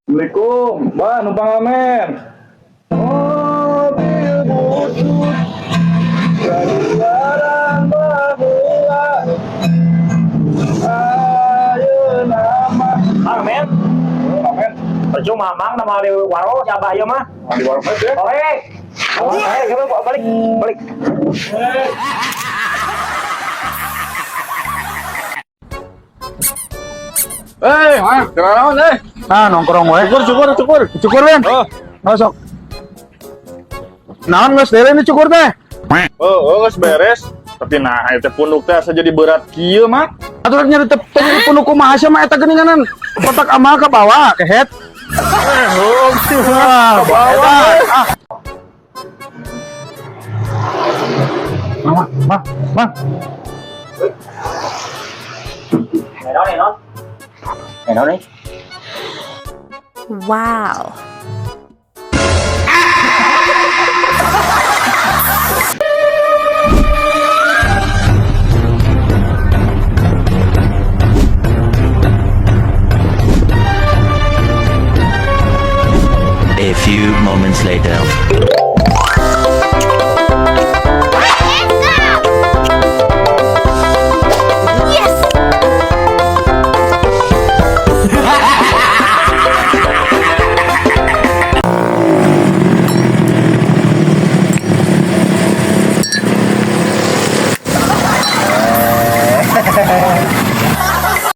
Assalamualaikum, Bah, numpang ngamen. Mobil butut jalan baheula. Ayeuna mah. Mang, men. Oh, ngamen. Percuma, Mang, nama di waro si Abah ieu mah. Di warung aja. Oke. Oh, eh, balik, balik. Eh, mah, kenaon eh? Ah, nongkrong we. Cukur, cukur, cukur. Cukur, Win. Oh, Oh, sok. Naon geus deui ini cukur teh? oh, oh, geus beres. Tapi nah, itu punduk teh asa jadi berat kieu mah. Atuh rek nyari teh nyeri punuk kumaha sia mah eta geuninganan. Kotak amal ka bawah, kehet. Eh, oh, Ah, bawah. Ah. Mama, mah, mah. Này đó này nó. Này nó đi. Wow.